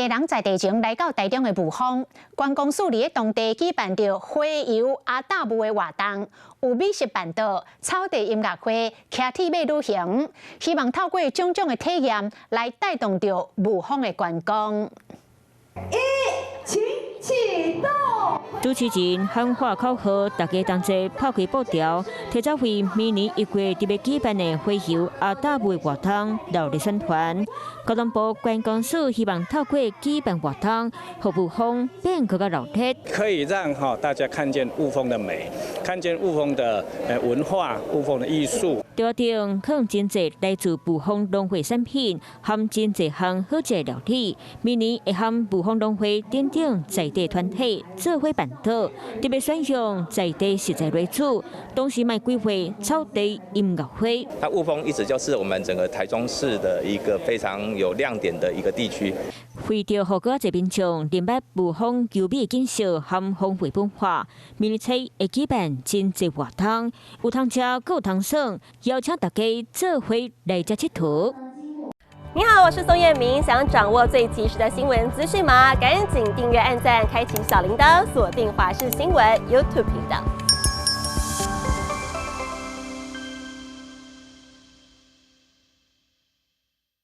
濟人在地前來到台中的霧峰，觀光署佇咧當地舉辦著花遊阿達霧的活動，有美食辦桌、草地音樂會、騎鐵馬旅行，希望透過種種的體驗來帶動著霧峰的觀光。一，請啟動。主持人喊話口號，大家同齊拍開布條，提早為明年1月特別舉辦的花遊阿達霧活動熱烈宣傳。交通部觀光署希望透過舉辦活動，予霧峰變閣較熱鬧。可以讓哈大家看見霧峰的美，看見霧峰的文化、霧峰的藝術。桌頂放真濟來自霧峰農會產品，含真濟項好食料理。明年會和霧峰農會等等在地團體做伙辦桌，特別選用在地食材為主，同時嘛規劃草地音樂會。那霧峰一直就是我們整個台中市的一個非常有亮點的一個地區。為著予閣較濟民眾認捌霧峰優美景色和豐富文化，明年初會舉辦真濟活動，有通食，閣有通耍，邀請大家做伙來遮𨑨迌。你好，我是宋燕明，想掌握最及時的新聞資訊嗎？趕緊訂閱、按讚、開啟小鈴鐺，鎖定華視新聞 YouTube 頻道。